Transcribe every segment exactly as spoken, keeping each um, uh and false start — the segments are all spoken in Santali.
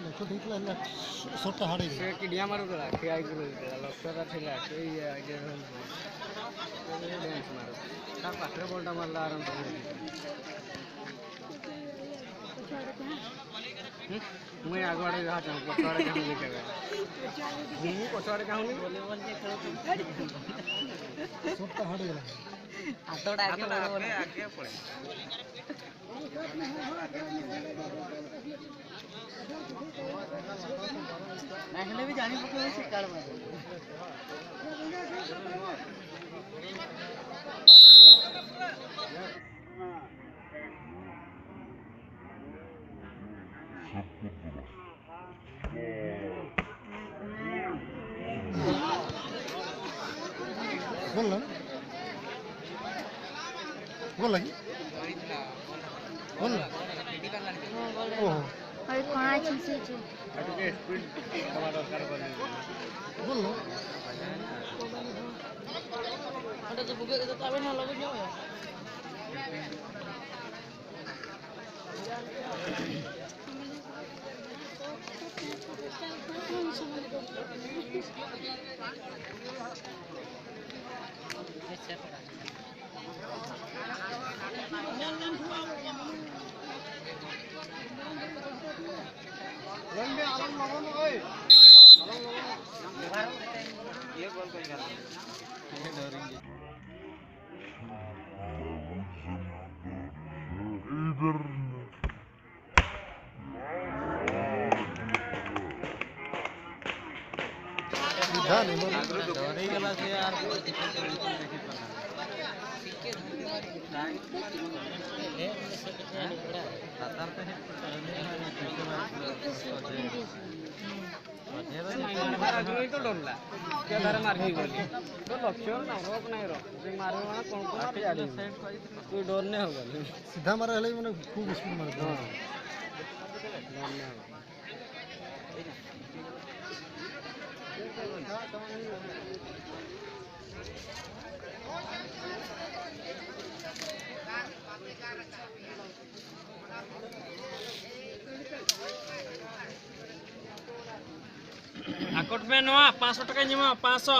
ᱞᱚᱠᱠᱷᱚ ᱴᱷᱤᱠ ᱞᱮᱱᱟ, ᱥᱚᱴ ᱦᱟᱲᱮ ᱜᱮ᱾ ᱥᱮ ᱠᱤᱰᱤᱭᱟ ᱢᱟᱨᱩ ᱫᱟᱲᱟ, ᱠᱷᱮᱭᱟᱭ ᱜᱩᱨᱩ ᱫᱟᱲᱟ, ᱞᱚᱠᱠᱷᱚ ᱫᱟ ᱴᱷᱤᱞᱟ, ᱠᱮ ᱤᱭᱟᱹ, ᱤᱭᱟᱹ, ᱰᱮᱱᱥ ᱢᱟᱨᱩ᱾ ᱛᱟᱨ ᱯᱟᱥᱮ ᱵᱚᱞᱴᱟ ᱢᱟᱨᱞᱟ ᱟᱨᱟᱢ ᱥᱮ᱾ ᱦᱩᱸ? ᱢᱩᱭ ᱟᱜᱣᱟᱲᱮ ᱡᱟᱦᱟᱸ ᱪᱚᱝ, ᱠᱚᱪᱚᱲᱮ ᱡᱟᱦᱟᱸ ᱞᱮᱠᱟ ᱜᱮ᱾ ᱦᱩᱸ, ᱠᱚᱪᱚᱲᱮ ᱡᱟᱦᱟᱸ ᱞᱮᱠᱟ᱾ ᱥᱚᱴ ᱦᱟᱲᱮ ᱜᱮ᱾ ᱟᱛᱚᱲᱟ ᱟᱜᱮ ᱵᱚᱞᱚ ᱵᱚᱞᱚ᱾ मैं भी जानी पड़ती है, उससे काढ़ मार। बोल ना। बोल लगी। बोल ना। ओहो। अरे कहाँ है चीज़ है? बोल ना। ᱚᱸᱰᱮ ᱫᱚ ᱵᱷᱩᱜᱟᱹᱜ ᱨᱮᱫᱚ ᱛᱟᱵᱮᱱ ᱦᱚᱸ ᱞᱚᱜᱚᱱ ᱧᱚᱜ ᱦᱩᱭᱩᱜᱼᱟ᱾ ᱞᱟᱛᱟᱨ ᱛᱮ ᱦᱮᱡ ᱠᱟᱛᱮ ᱢᱟᱨᱟᱝ ᱟᱹᱜᱩᱭ ᱫᱚ ᱰᱚᱨ ᱞᱟ᱾ ᱪᱮᱫ ᱫᱟᱨᱮ ᱢᱟᱨᱦᱤ ᱵᱚᱞᱮ᱾ ᱛᱚ ᱞᱚᱠᱠᱷᱚ ᱨᱮᱱᱟᱜ ᱨᱳᱜᱽ ᱱᱟᱭ ᱨᱳᱜᱽ᱾ ᱡᱮ ᱢᱟᱨᱦᱤ ᱢᱟᱱᱮ ᱠᱚᱬᱠᱚ ᱢᱟᱨ ᱨᱮᱭᱟᱲ ᱜᱮ᱾ ᱛᱩᱭ ᱰᱚᱨ ᱱᱮ ᱦᱚᱸ ᱵᱚᱞᱮ᱾ ᱥᱤᱫᱷᱟ ᱢᱟᱨᱮ ᱦᱞᱮ ᱢᱟᱱᱮ ᱠᱷᱩᱵ ᱥᱯᱤᱰ ᱢᱟᱨᱮ᱾ ᱦᱮᱸ᱾ ᱰᱚᱨ ᱱᱮ ᱦᱚᱸ᱾ ᱟᱠᱚᱴ ᱢᱮ ᱱᱚᱣᱟ, ᱯᱟᱸᱪᱥᱚ ᱴᱟᱠᱟᱧ ᱮᱢᱟ, ᱯᱟᱸᱪᱥᱚ᱾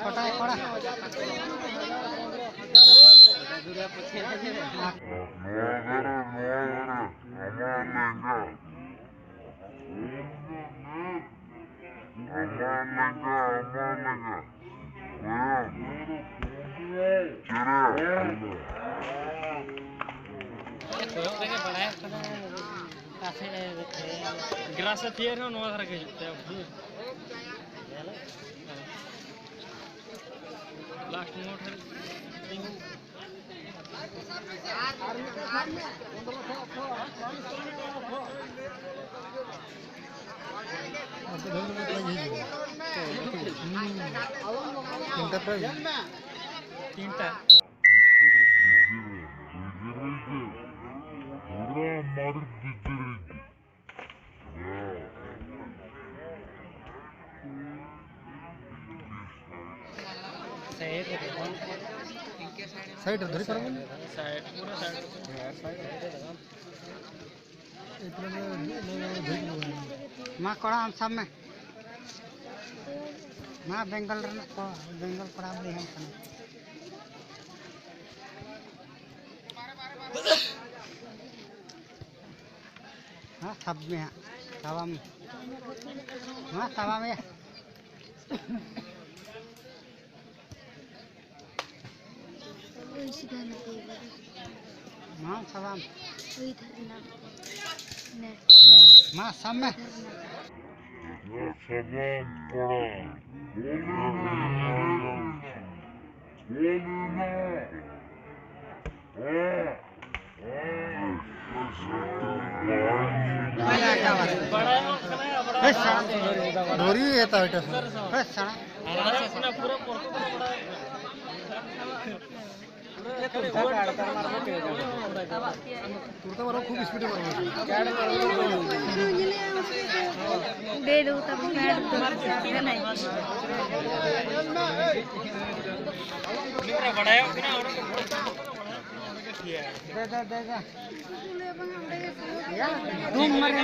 ᱠᱚᱴᱟᱭ ᱠᱚᱲᱟ᱾ ᱠᱚᱭᱚᱜ ᱨᱮᱜᱮ ᱵᱟᱲᱟᱭᱚᱜ ᱠᱟᱱᱟ, ᱚᱠᱟ ᱥᱮᱫ ᱮ ᱜᱨᱟᱥ ᱮ ᱛᱷᱤᱭᱟᱹ ᱨᱮᱦᱚᱸ ᱱᱚᱣᱟ ᱫᱷᱟᱨᱮ ᱜᱮ ᱦᱤᱡᱩᱜ ᱛᱟᱭᱟ᱾ ᱞᱟᱥᱴ ᱢᱳᱰ ᱨᱮ ᱛᱤᱸᱜᱩ᱾ ᱛᱤᱱᱴᱟ ᱯᱨᱟᱭ᱾ ᱛᱤᱱᱴᱟ᱾ ᱯᱩᱨᱟᱹ ᱢᱟᱨ ᱜᱤᱫᱽᱨᱟᱹ᱾ ᱥᱟᱭᱤᱰ ᱨᱮ ᱫᱷᱩᱨᱤ ᱯᱟᱨᱚᱢ ᱢᱮ᱾ ᱥᱟᱭᱤᱰ, ᱯᱩᱨᱟᱹ ᱥᱟᱭᱤᱰ᱾ ᱢᱟ ᱠᱚᱲᱟ, ᱟᱢ ᱥᱟᱵ ᱢᱮ᱾ ᱢᱟ ᱵᱮᱝᱜᱚᱞ ᱨᱮᱱᱟᱜ ᱠᱚ, ᱵᱮᱝᱜᱚᱞ ᱠᱚᱲᱟ ᱵᱚᱞᱮ ᱦᱮᱡ ᱠᱟᱱᱟ᱾ ᱦᱮᱸ, ᱥᱟᱵ ᱢᱮ ᱦᱟᱸᱜ, ᱥᱟᱵᱟᱢ᱾ ᱢᱟ, ᱥᱟᱵᱟᱢ ᱭᱟ᱾ ᱢᱟ, ᱥᱟᱵᱟᱢ᱾ ᱢᱟ, ᱥᱟᱵ ᱢᱮ᱾ ᱥᱟᱵᱟᱢ ᱠᱚᱲᱟ᱾ ᱫᱷᱩᱨᱤ ᱦᱟᱛᱟᱣ ᱮᱴᱟ ᱥᱮ᱾ ᱦᱮᱸ, ᱥᱟᱲᱟ᱾ ᱛᱩᱨᱛᱟ ᱵᱟᱨᱚ ᱠᱷᱩᱵ ᱥᱯᱤᱰ ᱮ ᱯᱟᱨᱚᱢ᱾ ᱫᱮ ᱫᱚ ᱛᱟᱵᱚ ᱯᱮ ᱟᱹᱰᱤ ᱩᱛᱟᱹᱨ ᱠᱟᱱᱟᱭ᱾ ᱵᱟᱲᱟᱭᱚᱜ ᱠᱟᱱᱟ ᱚᱸᱰᱮ ᱠᱚ᱾ ᱫᱮ, ᱫᱮ, ᱫᱮ, ᱫᱮ᱾ ᱫᱩᱢ ᱢᱟᱨᱮ᱾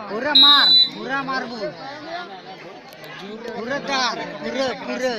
ᱯᱩᱨᱟᱹ ᱢᱟᱨ, ᱯᱩᱨᱟᱹ ᱢᱟᱨ ᱵᱚ᱾ ᱯᱩᱨᱟᱹ ᱫᱟᱨ, ᱯᱩᱨᱟᱹ, ᱯᱩᱨᱟᱹ᱾